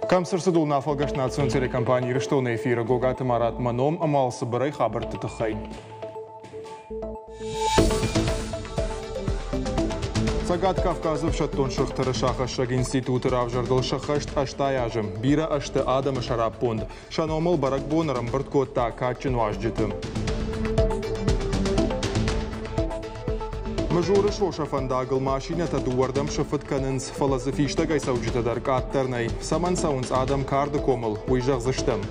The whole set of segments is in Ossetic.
Кӕм цы рцыд, уыл афӕлгӕст национ телекомпани Ирыстоны эфиры Гогаты Марат мӕ ном ӕмӕ цыбырӕй хабӕртты тыххӕй. Цӕгат Кавказы ӕфсӕддон сырх тырысахӕссӕг институты равзӕрдыл сӕххӕст 80 азы. Бирӕ ӕзты адӕмы сӕраппонд сӕ номыл бӕрӕгбон ӕрӕмбырд кодта кадджын уазджыты. Мызуры сосӕ фӕндагыл машинӕтӕ дыууӕрдӕм сыфыт кӕнынц, фӕлӕ дзы фистӕгӕй цӕуджытӕ дӕр къаддӕр нӕй. Цӕмӕн цӕуынц адӕм карды комыл, уый зӕгъдзыстӕм.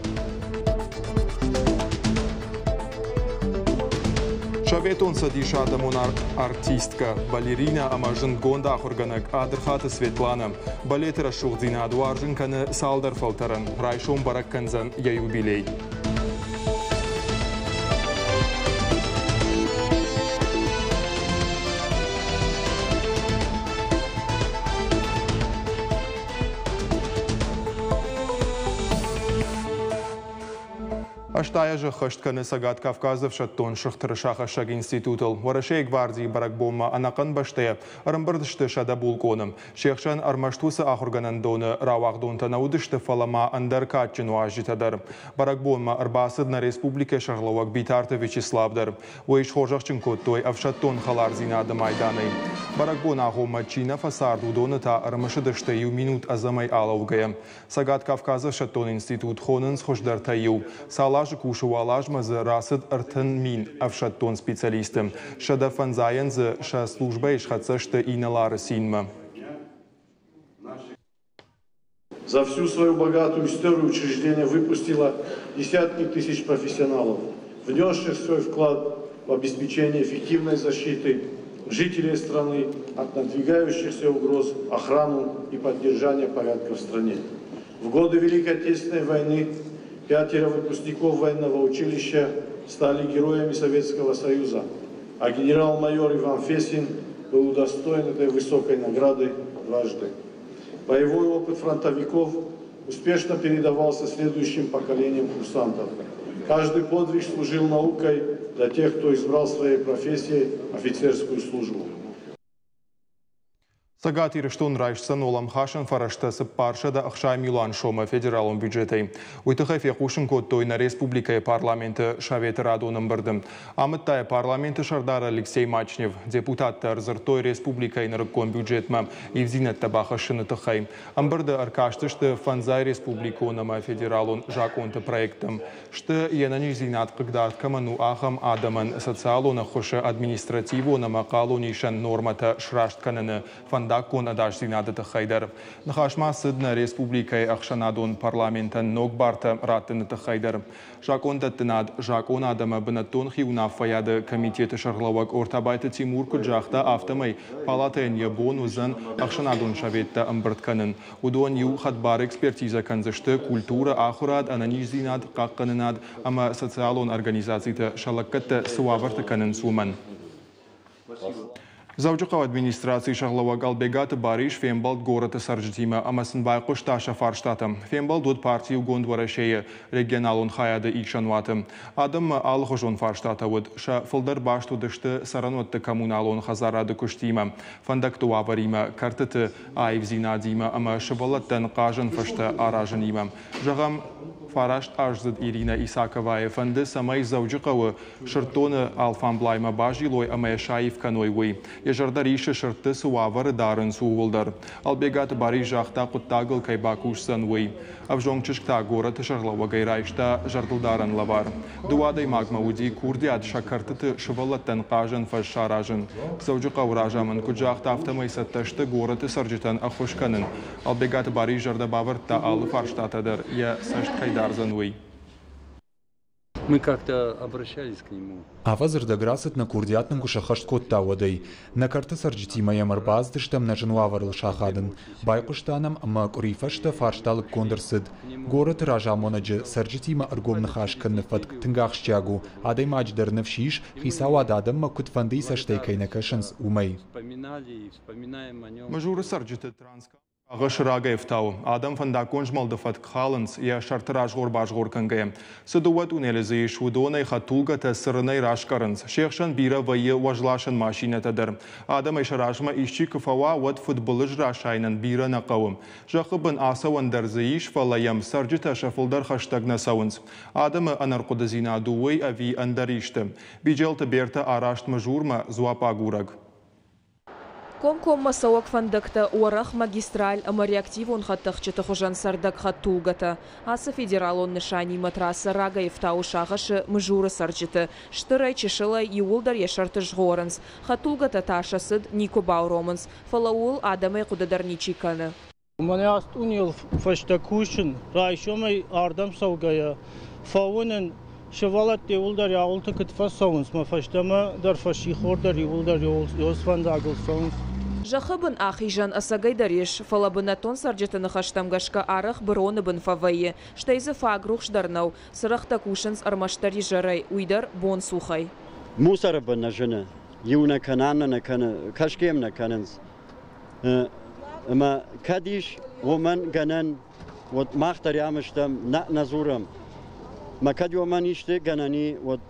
Советон Цӕдисы адӕмон артисткӕ, балеринӕ ӕмӕ зындгонд ахуыргӕнӕг Адырхаты Светланӕ балеты рӕсугъддзинад уарзын кӕны цалдӕр фӕлтӕрӕн. Райсом бӕрӕг кӕндзӕн йӕ юбилей. 80 азы ӕххӕст кӕны Цӕгат Кавказы ӕфсӕддон Сырх тырысахӕссӕг институтыл. Уӕрӕсейы гвардийы бӕрӕгбонмӕ ӕнӕхъӕн бӕстӕйӕ ӕрӕмбырд сты 100 булкъоны. Се хсӕн ӕрмӕст уыцы ахуыргӕнӕндоны рауагъдонтӕ нӕ уыдысты, фӕлӕ ма ӕндӕр кадджын уазджытӕ дӕр. Бӕрӕгбонмӕ ӕрбацыд нӕ республикӕйы сӕргълӕууӕг Битарты Вячеслав дӕр. Уый схорзӕхджын кодтой ӕфсӕддон хӕлардзинады майданӕй. Бӕрӕгбон агъоммӕ чи нӕ фӕцард, уыдоны та ӕрымысыдысты иу минут ӕдзӕмӕй алӕугӕйӕ. Цӕгат Кавказы ӕфсӕддон институт хонынц хуыздӕртӕй иу. Цал азы кусы, уал азмӕ дзы рацыд 30 000 ӕфсӕддон специалисты. 105-ӕн дзы сӕ службӕйы схӕццӕ сты инӕлары цинмӕ. За всю свою богатую историю учреждение выпустило десятки тысяч профессионалов, внесших свой вклад в обеспечение эффективной защиты жителей страны от надвигающихся угроз, охрану и поддержание порядка в стране. В годы Великой Отечественной войны пятеро выпускников военного училища стали героями Советского Союза, а генерал-майор Иван Фесин был удостоен этой высокой награды дважды. Боевой опыт фронтовиков успешно передавался следующим поколениям курсантов. Каждый подвиг служил наукой для тех, кто избрал своей профессией офицерскую службу. Цӕгат Ирыстон райсдзӕн уӕлӕмхасӕн фӕрӕзтӕ 460 милуан сомы федералон бюджетӕй. Уый тыххӕй фехъусын кодтой нӕ республикӕйы парламенты советы радон ӕмбырды. Амыдта йӕ парламенты сӕрдар Алексей Мачнев. Депутаттӕ ӕрдзырдтой республикӕйы нырыккон бюджетмӕ ивддзинӕдтӕ бахӕссыны тыххӕй. Ӕмбырды ӕркастысты фӕндзай республикон ӕмӕ федералон закъонты проекттӕм. Сты, йе нӕниздзинад хъыгдард кӕмӕн у, ахӕм адӕмӕн социалон ӕххуысы административон ӕмӕ хъалонисӕн нормӕтӕ сраст кӕныны, фӕндаггон ӕдасдзинады тыххӕй дӕр. Ныхас ма цыд нӕ республикӕйы ӕхсӕнадон парламентӕн ног бартӕ раттыны тыххӕй дӕр. Закъондӕттынад, закъонад ӕмӕ бынӕттон хиуынаффӕйады комитеты сӕргълӕууӕг Ортабайты Тимур куыд загъта, афтӕмӕй палатӕйӕн йӕ бон уыдзӕн ӕхсӕнадон советтӕ ӕмбырд кӕнын. Уыдон иу хӕдбар экспертизӕ кӕндзысты культурӕ, ахуырад, ӕнӕниздзинад, хъахъхъӕнынад ӕмӕ социалон организацитӕ сӕ лӕггӕдтӕ цы уавӕрты кӕнынц, уымӕн. Дзӕуджыхъӕуы администрацийы сӕргълӕууӕг Ӕлбегаты Барис фембӕлд горӕты цӕрджытимӕ ӕмӕ сын байхъуыста сӕ фарстатӕм. Фембӕлд уыд парти Иугонд Уӕрӕсе-йы регионалон хайады исӕнуаты. Адӕммӕ алыхуызон фарстатӕ уыд. Сӕ фылдӕр баст уыдысты цӕрӕнуӕтты коммуналон хӕдзарады куыстимӕ, фӕндӕгты уавӕримӕ, кӕртыты аивдзинадимӕ ӕмӕ сывӕллӕттӕн хъазӕн фӕзтӕ аразынимӕ. Зӕгъӕм, фарастаздзыд Ирина Исаковайы фӕнды, цӕмӕй Дзӕуджыхъӕуы сырддоны алфамблаймӕ базилой ӕмӕ йӕ саив кӕной, уый. Йӕ зӕрдӕ рисы, сырдты цы уавӕры дарынц, ууыл дӕр. Ӕлбегаты Барис загъта, хъуыддагыл кӕй бакусдзӕн, уый. Ӕвзонг чызг та горӕты сӕргълӕууӕгӕй райста зӕрдылдарӕн лӕвар. Дыууӕ адӕймагмӕ уыди курдиат сӕ кӕртыты сывӕллӕттӕн хъазӕн фӕз саразын. Дзӕуджыхъӕуы разамынд куыд загъта, афтӕмӕй цӕттӕ сты горӕты цӕрджытӕн ӕххуыс кӕнын. Ӕлбегаты Барис зӕрдӕ бавӕрдта, алы фарстатӕ дӕр йӕ цӕст кӕй дардзӕн, уый. Мы как-то обращались к нему. Афӕдзы рдӕг рацыд, нӕ курдиат нын куы сӕххӕст кодта, уӕдӕй. Нӕ кӕрты цӕрджытимӕ йӕм ӕрбацыдыстӕм нӕ зын уавӕрыл сахадын. Байхъуыста нӕм ӕмӕ къуыри фӕстӕ фарста лыггонд ӕрцыд. Горӕты разамонӕджы цӕрджытимӕ ӕргом ныхас кӕныны фӕтк тынг ахсджиаг у. Адӕймаджы дӕр ныфс ис, хицауад адӕммӕ куыдфӕндыйы цӕстӕй кӕй нӕ кӕсынц, уымӕй. Мызуры цӕрджыты транскамы. Сагъӕс рагӕй ӕфтауы. Адӕм фӕндаггон змӕлды фӕтк халынц, йӕ сӕрты разгъор-базгъор кӕнгӕйӕ. Цы дыууӕ тъунелы дзы ис, уыдонӕй хӕдтулгӕтӕ цырынӕй раскъӕрынц. Се хсӕн бирӕ вӕййы уӕзласӕн машинӕтӕ дӕр. Адӕмӕй сӕ размӕ исчи куы фӕуа, уӕд фыдбылыз расайынӕн бирӕ нӕ хъӕуы. Зӕххы бын ацӕуӕн дӕр дзы ис, фӕлӕ йӕм цӕрджытӕ сӕ фылдӕр хӕстӕг нӕ цӕуынц. Адӕмы ӕнӕрхъуыдыдзинад у уый ӕви ӕндӕр исты? Биджелты Бертӕ араст Мызурмӕ дзуапп агурӕг. Комкоммӕ цӕуӕг фӕндӕгтӕ, уӕрӕх магистраль ӕмӕ реактивон хӕдтӕхджыты хуызӕн цӕрдӕг хӕдтулгӕтӕ. Ацы федералон нысанимӕ трассӕ рагӕй ӕфтауы сагъӕсы Мызуры цӕрджыты. Стырӕй, чысылӕй, иууылдӕр йӕ сӕрты згъорынц. Хӕдтулгӕтӕ та сӕ цыд никуы бауромынц, фӕлӕ ууыл адӕмӕй хъуыды дӕр ничи кӕны. Мӕнӕ ацы тъунелы фӕстӕ кусын, райсомӕй ардӕм цӕугӕйӕ фӕуынын, сывӕллӕттӕ иууылдӕр ауылты куыд фӕцӕуынц, мӕ фӕстӕмӕ дӕр фӕссихор дӕр иууылдӕр фӕндагыл цӕуынц. Зӕххы бын ахизӕн ӕцӕгӕйдӕр ис, фӕлӕ бынӕттон цӕрджыты ныхӕстӕм гӕсгӕ арӕх быроны бын фӕвӕййы, стӕй дзы фаг рухс дӕр нӕу, цырӕгътӕ кусынц ӕрмӕстдӕр изӕрӕй, уый дӕр бонцухӕй. Мусоры бын нӕ зыны, иу нӕ кӕны, аннӕ нӕ кӕны, кӕсгӕ йӕм нӕ кӕнынц. Ӕмӕ кӕд ис уымӕн гӕнӕн, уӕд мах дӕр ам стӕм, нӕ нӕ дзурӕм. Мӕ кӕд уымӕн исты гӕнӕн и, уӕд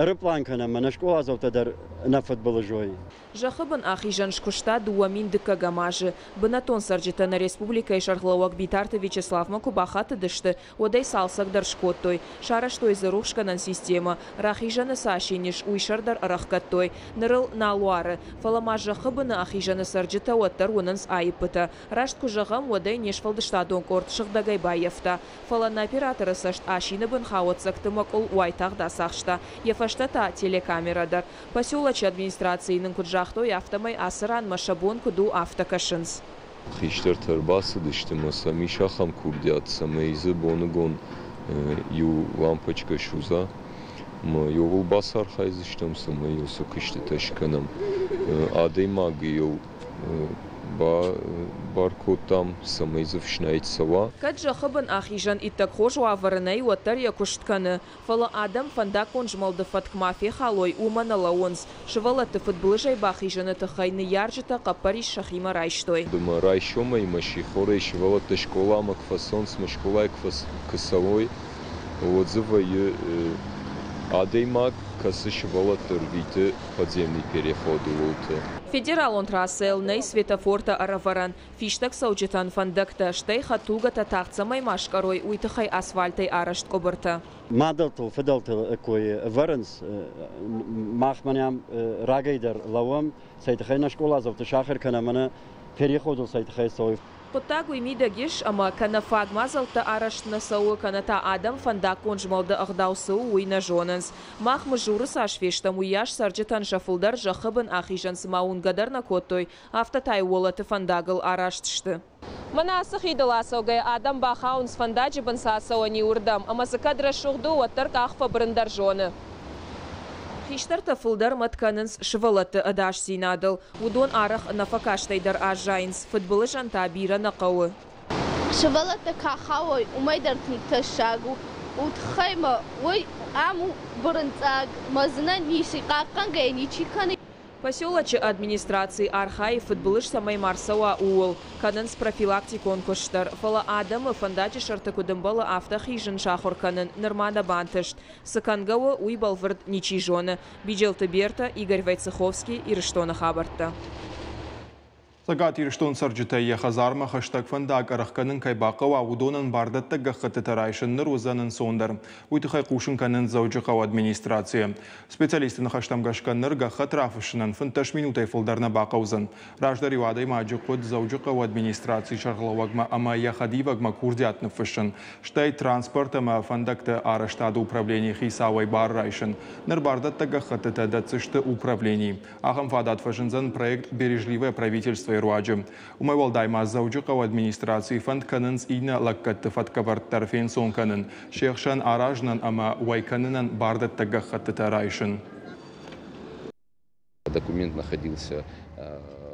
ӕрыплан кӕнӕм, мӕнӕ скъоладзаутӕ дӕр нӕ фыдбылыз уой. Зӕххы бын ахизӕн скуыста 2009 азы. Бынӕттон цӕрджытӕ нӕ республикӕйы сӕргълӕууӕг Битарты Вячеславмӕ куы бахатыдысты, уӕд ӕй цалцӕг дӕр скодтой. Сарӕзтой дзы рухсгӕнӕн системӕ, рахизӕны цы асин ис, уый сӕр дӕр ӕрӕхгӕдтой. Ныр ыл нал уары. Фӕлӕ ма зӕххы быны ахизӕны цӕрджытӕ уӕддӕр уынынц аиппытӕ. Раст куы зӕгъӕм, уӕд ӕй не сфӕлдыстадон къорд сыгъдӕгӕй баййӕфта. Фӕлӕ нӕ операторы цӕст асины бын хауӕццӕгты мӕкъуыл уайтагъд ацахста. Йӕ фӕстӕ та телекамерӕ дӕр. Поселочы администрацийы нын куыд загътой, афтӕмӕй ацы ранмӕ сӕ бон куыд у, афтӕ кӕсынц. Хистӕртӕ ӕрбацыдысты ӕмӕ сӕм ис ахӕм курдиат, цӕмӕй дзы боныгон иу лампочкӕ судза. Ӕмӕ иууыл бацархайдзыстӕм, цӕмӕй уыцы куыстытӕ скӕнӕм. Адӕймагы йыл бар кодтам, цӕмӕй дзы фснайд цӕуа. Кӕд зӕххы бын ахизӕн иттӕг хорз уавӕры нӕй, уӕддӕр йӕ куыст кӕны. Фӕлӕ адӕм фӕндаггон змӕлды фӕтк ма фехалой, уымӕ нӕ лӕууынц. Сывӕллӕтты фыдбылызӕй бахизыны тыххӕй ныййарджытӕ хъӕппӕрис сӕхимӕ райстой. Ӕмӕ райсомӕй мӕ сихорӕй сывӕллӕттӕ скъоламӕ куы фӕцӕуынц, ӕмӕ скъолайы куы цӕуой, уӕд дзы вӕййы адӕймаг, кӕцы сывӕллӕтты ӕрвиты подземный переходы уылты. Федералон трассӕйыл нӕй светофортӕ ӕрӕвӕрӕн, фистӕг цӕуджытӕн фӕндӕгтӕ, стӕй хӕдтулгӕтӕ тагъд цӕмӕй ма скъӕрой, уый тыххӕй асфальтӕй арӕзт къуыбыртӕ. Мадӕлтыл, фыдӕлтыл кой ӕвӕрынц. Мах мӕнӕ рагӕй дӕр лӕууӕм, цӕй тыххӕй нӕ скъоладзауты сахуыр кӕнӕм, мӕнӕ переходыл цӕй тыххӕй цӕуой. Хъуыддаг уый мидӕг ис, ӕмӕ кӕнӕ фаг мадзӕлттӕ арӕзт нӕ цӕуы, кӕнӕ та адӕм фӕндаггон змӕлды ӕгъдау цы у, уый нӕ зонынц. Мах Мызуры цас фестӕм, уыйас цӕрджытӕн сӕ фылдӕр зӕххы бын ахизӕн цыма уынгӕ дӕр нӕ кодтой, афтӕ та-иу уӕлӕты фӕндагыл араст сты. Мӕнӕ ацы хидыл ацӕугӕйӕ адӕм бахауынц фӕндаджы бын цы ацӕуӕн и, уырдӕм, ӕмӕ дзы кӕд рӕсугъд у, уӕддӕр къах фӕбырын дӕр зоны. Хистӕртӕ фылдӕр мӕт кӕнынц сывӕллӕтты ӕдасдзинадыл. Уыдон арӕх ӕнӕфӕкастӕй дӕр аззайынц, фыдбылызӕн та бирӕ нӕ хъӕуы. Сывӕллӕттӕ кӕй хауой, уымӕй дӕр тынг тӕссаг у. Уый тыххӕй мӕ уый ам у бырынцъаг, мӕ дзы нӕ ницы, хъахъхъӕнгӕ йӕ ничи кӕны. Поселочы администраци архайы фыдбылыз цӕмӕй ма рцӕуа, ууыл. Кӕнынц профилактикон куыст дӕр, фӕлӕ адӕмы фӕндаджы сӕрты куыд ӕмбӕлы, афтӕ хизын сахуыр кӕнын нырма нӕ бантыст. Цы кӕнгӕ у, уый бӕлвырд ничи зоны. Биджелты Берта, Игорь Войцеховский, Ирыстоны хабӕрттӕ. Цӕгат Ирыстон цӕрджытӕй йӕ хӕдзармӕ хӕстӕг фӕндаг ӕрӕхгӕнын кӕй бахъӕуа, уыдонӕн бардӕттӕг гӕххӕттытӕ райсын ныр уыдзӕн ӕнцондӕр. Уый тыххӕй хъусын кӕнынц Дзӕуджыхъӕуы администрацийы. Специалистты ныхӕстӕм гӕсгӕ ныр гӕххӕтт рафыссынӕн 15 минутӕй фылдӕр нӕ бахъӕудзӕн. Раздӕр-иу адӕймаджы хъуыд Дзӕуджыхъӕуы администрацийы сӕргълӕууӕгмӕ ӕмӕ йӕ хӕдивӕгмӕ курдиат ныффыссын, стӕй транспорт ӕмӕ фӕндӕгты арӕзтады управленийы хицауӕй бар райсын. Ныр бардӕттӕг гӕххӕттытӕ дӕтдзысты управленийы. Ахӕм фадат фӕзындзӕн проект «Бережливое правительство»-йы руаджы. Уымӕй уӕлдай ма Дзӕуджыхъӕуы администрацийы фӕнд кӕнынц иннӕ лӕггӕдты фӕткӕвӕрд дӕр фенцон кӕнын, се хсӕн аразынӕн ӕмӕ уӕй кӕнынӕн бардӕттӕг гӕххӕттытӕ райсын. Документ находился.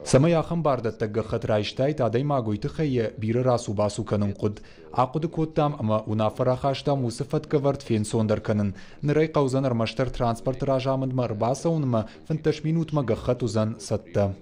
Цӕмӕй ахӕм бардӕттӕг гӕххӕтт райстаид, адӕймаг уый тыххӕй йӕ бирӕ рацу-бацу кӕнын хъуыд. Ахъуыды кодтам ӕмӕ уынаффӕ рахастам уыцы фӕткӕвӕрд фенцондӕр кӕнын. Ныр ӕй хъӕудзӕн ӕрмӕстдӕр транспорты разамындмӕ ӕрбацӕуынмӕ, 15 минутмӕ гӕххӕтт уыдзӕн цӕттӕ.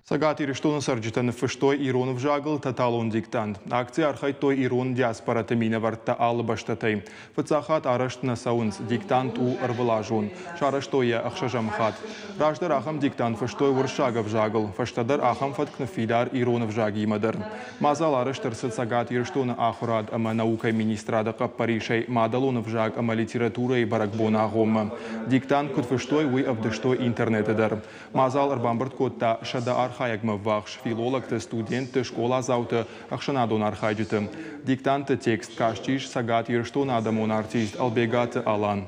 Цӕгат Ирыстоны цӕрджытӕ ныффыстой ирон ӕвзагыл тоталон диктант. Акцийы архайдтой ирон диаспораты минӕвӕрттӕ алы бӕстӕтӕй. Фыццаг хатт арӕзт нӕ цӕуынц, диктант у ӕрвылазон. Сарӕзтой йӕ ӕхсӕзӕм хатт. Раздӕр ахӕм диктант фыстой уырыссаг ӕвзагыл, фӕстӕдӕр ахӕм фӕтк ныффидар ирон ӕвзагимӕ дӕр. Мадзал арӕзт ӕрцыд Цӕгат Ирыстоны ахуырад ӕмӕ наукӕйы министрады хъӕппӕрисӕй мадӕлон ӕвзаг ӕмӕ литературӕйы бӕрӕгбоны агъоммӕ. Диктант куыд фыстой, уый ӕвдыстой интернеты дӕр. Мадзал ӕрбамбырд кодта 100 архайӕгмӕ ввахс филологты, студентты, скъоладзауты, ӕхсӕнадон архайджыты. Диктанты текст кастис Цӕгат Ирыстоны адӕмон артист Ӕлбегаты Алан.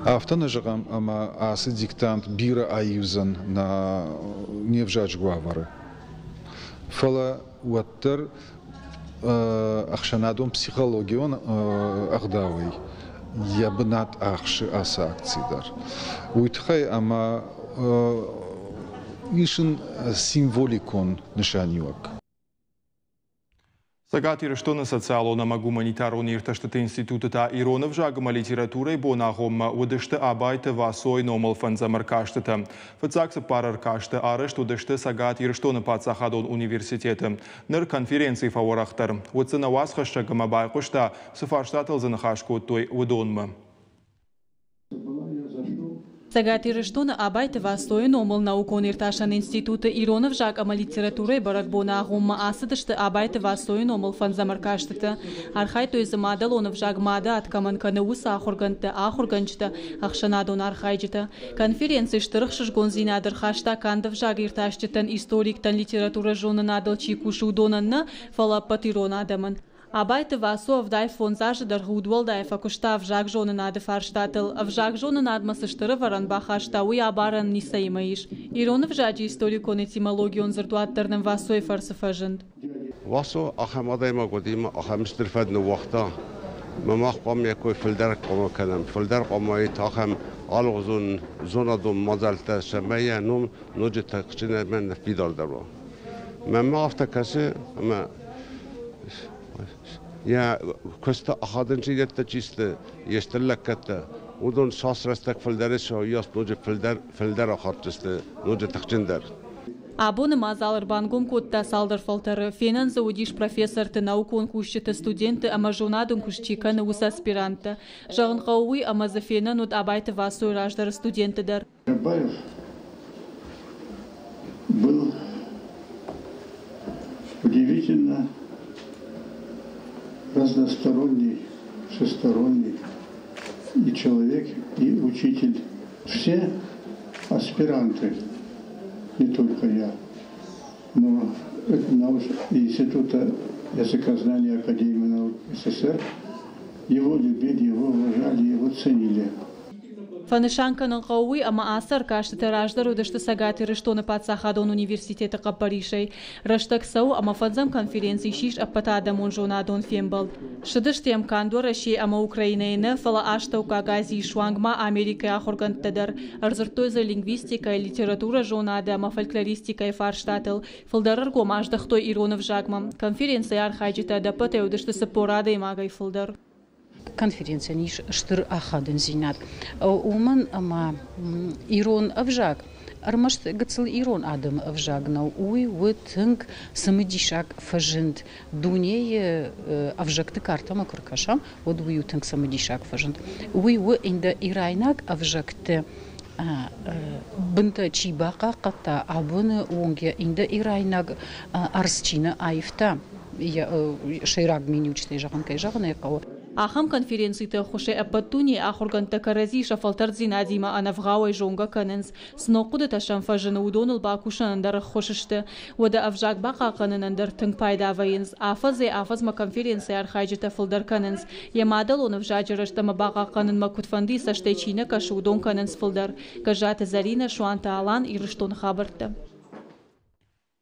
Афтӕ нӕ зӕгъӕм, ӕмӕ ацы диктант бирӕ аивдзӕн нӕ не взаджы уавӕры. Фӕлӕ уӕддӕр ӕхсӕнадон психологион ӕгъдауӕй йӕ бынат ахсы ацы акци дӕр. Уый тыххӕй ӕмӕ ис ын символикон нысаниуӕг. Цӕгат Ирыстоны социалон ӕмӕ гуманитарон иртӕстыты институты та ирон ӕвзаг ӕмӕ литературӕйы бон агъоммӕ уыдысты Абайты Васойы номыл фӕндзӕм ӕркастытӕ. Фыццаг цыппар ӕркасты арӕзт уыдысты Цӕгат Ирыстоны паддзахадон университеты. Ныр конференци фӕуӕрӕхдӕр. Уыд дзы нӕ уацхӕссӕг ӕмӕ байхъуыста, цы фарстатыл дзы ныхас кодтой, уыдонмӕ. Цӕгат Ирыстоны Абайты Васойы номыл наукон-иртасӕн институты ирон ӕвзаг ӕмӕ литературӕйы бӕрӕгбоны агъоммӕ ацыдысты Абайты Васойы номыл фӕндзӕм ӕркастыты. Архайдтой дзы мадӕлон ӕвзаг мады ад кӕмӕн кӕны, уыцы ахуыргӕндтӕ, ахуыргӕнджытӕ, ӕхсӕнадон архайджытӕ. Конференци стыр ӕхсызгондзинад ӕрхаста канд ӕвзагиртасджытӕн, историктӕн, литературӕзонынадыл чи кусы, уыдонӕн нӕ, фӕлӕ ӕппӕт ирон адӕмӕн. Абайты Васо 75 азы дӕргъы удуӕлдай фӕкуыста ӕвзагзонынады фарстатыл. Ӕвзагзонынадмӕ цы стыр ӕвӕрӕн бахаста, уый абарӕн ницӕимӕ ис. Ирон ӕвзаджы историкон-этимологион дзырдуат дӕр нын Васойы фӕрцы фӕзынд. Васо ахӕм адӕймаг уыди ӕмӕ ахӕм стыр фӕд ныууагъта, ӕмӕ мах хъуамӕ йӕ кой фылдӕр хъуамӕ кӕнӕм, фылдӕр хъуамӕ уаид ахӕм алыгъуызон зонадон мадзӕлттӕ, цӕмӕй йӕ ном ноджы тыхджын ӕмӕ ныффидардӕр уа. Мӕнмӕ афтӕ кӕсы, ӕмӕ йӕ куысты ахадындзинӕдтӕ чи сты, йе стыр лӕггӕдтӕ, уыдон цас рӕстӕг фылдӕр ис, уыйас ноджы фылдӕр, фылдӕр ахаддзысты, ноджы тыхджындӕр. Абоны мадзал ӕрбангом кодта цалдӕр фӕлтӕры. Фенӕн дзы уыдис профессорты, наукон кусджыты, студентты ӕмӕ зонадон куыст чи кӕны, уыцы аспирантты. Зӕгъын хъӕуы уый, ӕмӕ дзы фенӕн уыд Абайты Васойы раздӕры студентты дӕр. Абаев был удивительно разносторонний, всесторонний и человек, и учитель. Все аспиранты, не только я, но Института языкознания Академии наук СССР его любили, его уважали, его ценили. Фӕнысан кӕнын хъӕуы уый, ӕмӕ ацы ӕркастытӕ раздӕр уыдысты Цӕгат Ирыстоны паддзахадон университеты хъӕппӕрисӕй. Рӕстӕг цӕуы ӕмӕ фӕндзӕм конференци ссис ӕппӕтадӕмон зонадон фембӕлд. Ссыдысты йӕм канд Уӕрӕсе ӕмӕ Украинӕйы нӕ, фӕлӕ Астӕуккаг Азийы суанг ма Америкӕйы ахуыргӕндтӕ дӕр. Ӕрдзырдтой дзы лингвистикӕйы, литературӕзонады ӕмӕ фольклористикӕйы фарстатыл. Фылдӕр ӕргом аздӕхтой ирон ӕвзагмӕ. Конференцийы архайджытӕ ӕдӕппӕтӕй уыдысты 40 адӕймагӕй фылдӕр. Конференцийӕн ис стыр ахадындзинад, уымӕн ӕмӕ ирон ӕвзаг ӕрмӕст гыццыл ирон адӕмы ӕвзаг нӕу, уый у тынг цымыдисаг фӕзынд. Дунейы ӕвзӕгты картӕмӕ куы ркӕсӕм, уӕд уый у тынг цымыдисаг фӕзынд. Уый у индоирайнаг ӕвзӕгты бынтӕ чи бахъахъхъӕдта, абоны онг йӕ индоирайнаг ӕрдз чи нӕ аивта, йӕ сӕйраг миниуджытӕй зӕгъын кӕй зӕгъын ӕй хъӕуы. Ахӕм конференциты ӕххуысӕй ӕппӕт дунейы ахуыргӕндтӕ кӕрӕдзи сӕ фӕлтӕрддзинадимӕ ӕнӕвгъауӕй зонгӕ кӕнынц. Цы ног хъуыдытӕ сӕм фӕзыны, уыдоныл бакусынӕн дӕр ӕххуыс сты. Уӕдӕ ӕвзаг бахъахъхъӕнынӕн дӕр тынг пайда вӕййынц. Афӕдзӕй-афӕдзмӕ конференцийы архайджытӕ фылдӕр кӕнынц. Йӕ мадӕлон ӕвзаджы рӕзт ӕмӕ бахъахъхъӕнынмӕ куыдфӕндыйы цӕстӕй чи нӕ кӕсы, уыдон кӕнынц фылдӕр. Гӕззаты Зӕринӕ, Суанты Алан, Ирыстоны хабӕрттӕ.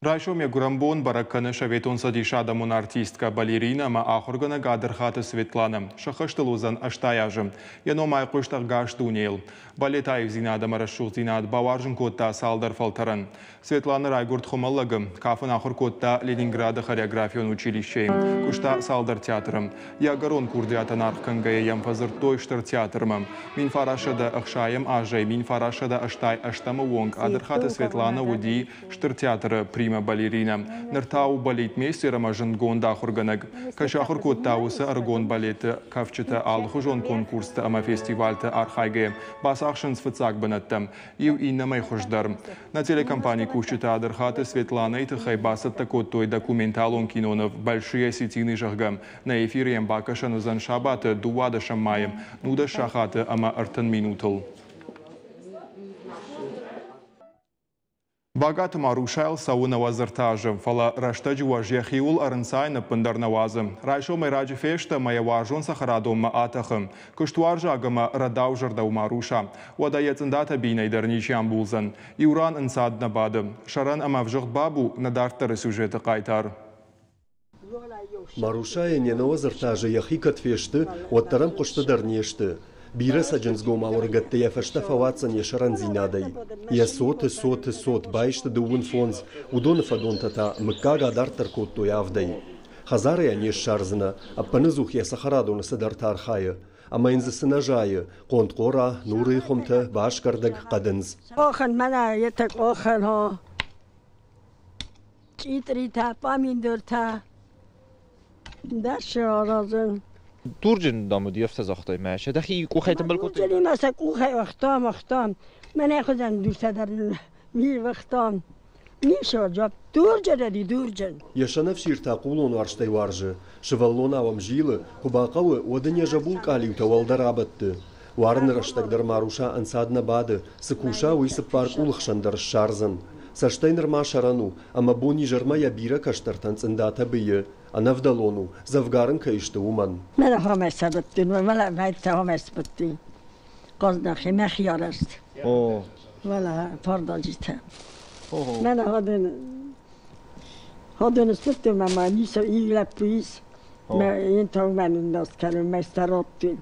Райсом йӕ гуырӕнбон бӕрӕг кӕны Советон Цӕдисы адӕмон артисткӕ, балеринӕ ӕмӕ ахуыргӕнӕг Адырхаты Светланӕ. Сӕххӕст ыл уыдзӕн 80 азы. Йӕ ном айхъуыст ӕгас дунейыл. Балет аивдзинад ӕмӕ рӕсугъддзинад бауарзын кодта цалдӕр фӕлтӕрӕн. Светланӕ райгуырд Хуымӕллӕгы, кафын ахуыр кодта Ленинграды хореографион училищейы, куыста цалдӕр театры. Йӕ ӕгӕрон курдиатӕн аргъ кӕнгӕйӕ йӕм фӕдзырдтой Стыр театрмӕ. 1960 азӕй 1988 онг Адырхаты Светланӕ уыди Стыр театры прима-балеринӕ. Ныр та у балетмейстер ӕмӕ зындгонд ахуыргӕнӕг. Кӕй сахуыр кодта, уыцы ӕрыгон балеты кафджытӕ алыхуызон конкурсты ӕмӕ фестивальты архайгӕйӕ бацахсынц фыццаг бынӕттӕ. Иу иннӕмӕй хуыздӕр. Нӕ телекомпанийы кусджытӕ Адырхаты Светланӕйы тыххӕй бацӕттӕ кодтой документалон киноныв «Большие осетины», зӕгъгӕ. Нӕ эфиры йӕм бакӕсӕн уыдзӕн сабаты 12 майы, 19 сахаты ӕмӕ 30 минутыл. Багаты Марусайыл цӕуы 93 азы, фӕлӕ рӕстӕджы уӕз йӕхиуыл ӕрынцайын ӕппындӕр нӕ уадзы. Райсомӕй раджы фесты ӕмӕ йӕ уарзон цӕхӕрадонмӕ атӕхы. Куыстуарзаг ӕмӕ рӕдаузӕрдӕ у Маруса. Уӕдӕ йӕ цъындатӕ бинӕй дӕр ничи амбулдзӕн. Иу ран ӕнцад нӕ бады. Сӕрӕн ӕмӕ ӕвзыгъд Бабу нӕ дарддӕры сюжеты хъайтар. Марусайӕн йӕ 93 азы йӕхи кӕд фесты, уӕддӕр ӕм хъуысты дӕр не сты. Бирӕ цӕджындзгомау ӕрыгӕтты йӕ фӕстӕ фӕуадздзӕн йӕ сӕрӕндзинадӕй. Йӕ цоты цоты цот баисты 35, уыдоны фӕдонтӕ та мыггаг адарддӕр кодтой авдӕй. Хӕдзары йӕ не ссардзынӕ, ӕппыныдзух йӕ цӕхӕрадоны цыдӕртӕ архайы. Ӕмӕ йын дзы цы нӕ зайы: хъонтхъора, нурыйы хуымтӕ, басгӕрдӕг, хъӕдындз. Къохӕн мӕнӕ етӕ къохӕн, хо. Чъитъритӕ, пъаминдортӕ дӕр аразын. Дурджын, дам, уыди, афтӕ загътай мӕ. Сӕ дӕхи къухӕй тымбыл кодтай? Дурджынимӕ сӕ къухӕй уагътам, уагътам. Мӕнӕ хуызӕн дуртӕ дӕр ниууагътам. Ницы дзуапп. Дурджын ӕви дурджын? Йӕ сӕнӕфсиртӕ хъулон уарзтӕй уарзы. Сывӕллонау ӕм зилы, куы бахъӕуы, уӕд ын йӕ зӕбул къалиутӕ уӕлдӕр абӕтты. Уарыны рӕстӕг дӕр Маруса ӕнцад нӕ бады, цы куса, уый цыппар къулы хсӕн дӕр ссардзӕн. Цӕстӕй нырма сӕрӕн у, ӕмӕ бон-изӕрмӕ йӕ бирӕ кӕстӕртӕн цъындатӕ быйы. Ӕнӕвдӕлон у, дзӕвгар ын кӕй сты, уымӕн. Мӕнӕ хомӕ сӕбӕттин, мӕнӕ мӕйтӕ хомӕ сбӕттин. Хъазнахи мӕхи арӕзт. Вала фардаджитӕ. Мӕнӕ ходын ходын сбӕттин, мӕ ницы лӕппу ис. Мӕ ин тау мӕ ныннаст кӕнын, мӕ староттин.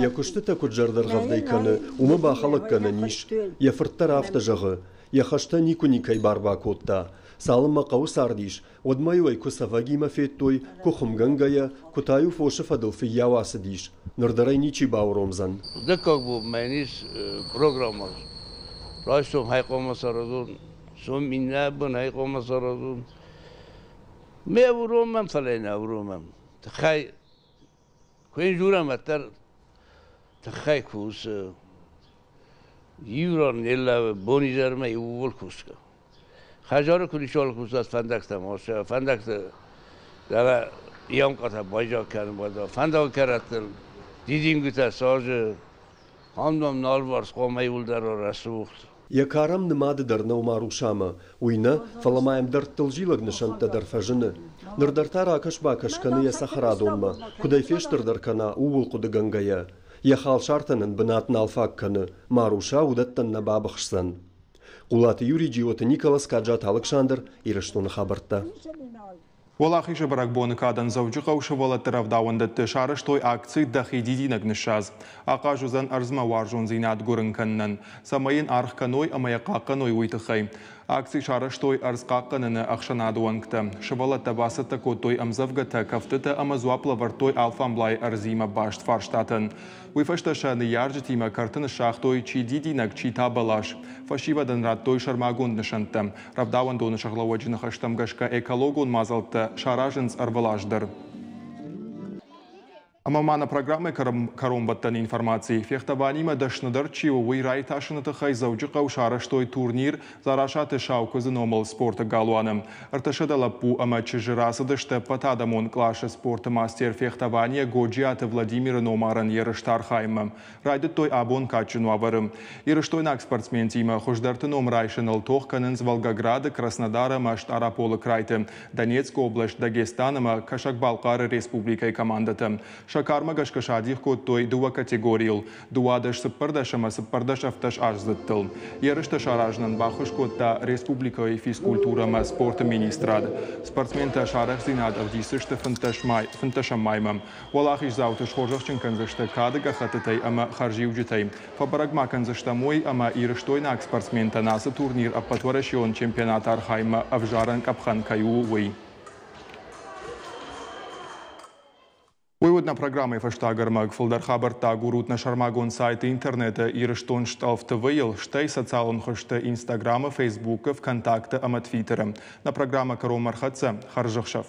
Йӕ куыстытӕ куыд зӕрдӕргъӕвдӕй кӕны, уымӕ бахӕлӕггӕнӕн ис. Йӕ фырт дӕр афтӕ зӕгъы. Йӕ хӕстӕ никуы никӕй бар бакодта. Цалынмӕ хъӕуы цардис, уӕдмӕ-иу ӕй куы цӕвӕгимӕ федтой, куы хуымгӕнгӕйӕ, куы та-иу фосы фӕдыл фыййау ацыдис. Ныр дӕр ӕй ничи бауромдзӕн. Дыккаг бон мӕн ис программӕ. Райсом хай хъуамӕ саразон, сом иннӕ бон хай хъуамӕ саразон. Ме уромӕм, фӕлӕ нӕ уромӕм. Тыххӕй куы йын дзурӕм, уӕддӕр тыххӕй кусы. Иу ран не лӕууы, бонизӕрмӕ иууыл кусгӕ. Хӕдзары куы ничиуал кусат фӕндӕгтӕм, фӕндӕгты дӕлӕ ямкъатӕ байзаг кӕнын байдыдта. Фӕндаг кӕрӕттыл дидингуытӕ сажы, ам налварс хъуамӕ иуылдӕр рӕсугъд. Йӕ карӕм нымады дӕр нӕу Марусамӕ. Уый нӕ, фӕлӕ ма йӕм дӕрдтыл зилӕг нысӕнттӕ дӕр фӕзыны. Ныр дӕр та ракӕс-бакӕс кӕны йӕ цӕхӕрадонмӕ, куыд ӕй фестырдӕр кӕна, ууыл хъуыдыгӕнгӕйӕ. Йӕ халсартӕн ын бынат нал фаг кӕны, Маруса уыдӕттӕн нӕ бабыхсдзӕн. Хъулаты Юрий, Джиоты Николас, Каджаты Алыксандр, Ирыстоны хабӕрттӕ. Уӕлахизы бӕрӕгбоны кадӕн Дзӕуджыхъӕуы сывӕллӕтты рӕвдауӕндӕтты сарӕзтой акци «Дӕхи дидинӕг ныссадз». Ахъаз уыдзӕн ӕрдзмӕ уарзондзинад гуырын кӕнынӕн, цӕмӕй йын аргъ кӕной ӕмӕ йӕ хъахъхъӕной, уый тыххӕй. Акци сарӕзтой ӕрдз хъахъхъӕныны ӕхсӕнады уӕнгтӕ. Сывӕллӕттӕ бацӕттӕ кодтой ӕмдзӕвгӕтӕ, кӕфтытӕ ӕмӕ дзуапп лӕвӕрдтой алфамблайы ӕрдзимӕ баст фарстатӕн. Уый фӕстӕ сӕ ныййарджытимӕ кӕрты ныссагътой чи дидинӕг, чи та бӕлас. Фӕсивӕдӕн радтой сӕрмагонд нысӕнттӕ. Рӕвдауӕндоны сӕргълӕууӕджы ныхӕстӕм гӕсгӕ экологон мадзӕлттӕ саразынц ӕрвылаз дӕр. Ӕмӕ ма нӕ программӕйы кӕронбӕттӕн информаци. Фехтованимӕ дӕсныдӕр чи у, уый раиртасыны тыххӕй Дзӕуджыхъӕуы сарӕзтой турнир Дзарасаты Саукуыдзы номыл спорты галуаны. 300 лӕппу ӕмӕ чызджы рацыдысты ӕппӕтадӕмон къласы спорты мастер фехтованийӕ Годжиаты Владимиры номарӕн ерысты архайынмӕ. Райдыдтой абон кадджын уавӕры. Ирыстойнаг спортсментимӕ хуыздӕрты ном райсыныл тох кӕнынц Волгограды, Краснодары ӕмӕ Стъараполы крайты, Донецкы область, Дагестан ӕмӕ Кӕсӕг-Балхъары республикӕйы командӕтӕ. Сӕ Сӕ кармӕ гӕсгӕ сӕ адих кодтой дыууӕ категорийыл 12 14 ӕмӕ 14 17 аздзыдтыл. Ерыстӕ саразынӕн баххуыс кодта республикӕйы физкультурӕ ӕмӕ спорты министрад. Спортсментӕ сӕ арӕхстдзинад ӕвдисдзысты фынддӕсӕм маймӕ. Уӕлахиздзауты схорзӕхджын кӕндзысты кады гӕххӕттытӕй ӕмӕ хӕрзиуджытӕй. Фӕбӕрӕг ма кӕндзыстӕм уый, ӕмӕ ирыстойнаг спортсментӕн ацы турнир ӕппӕтуӕрӕсеон чемпионаты архайынмӕ ӕвзарӕн къӕпхӕн кӕй у, уый. Уый уыд нӕ программӕйы фӕстаг ӕрмӕг. Фылдӕр хабӕрттӕ агурут нӕ сӕрмагонд сайты интернеты Ирыстон стъӕлф ТВ-йыл, стӕй социалон хызты Инстаграмы, Фейсбукы, ВКонтакты ӕмӕ Твиттеры. Нӕ программӕ кӕронмӕ ӕрхӕццӕ. Хӕрзӕхсӕв!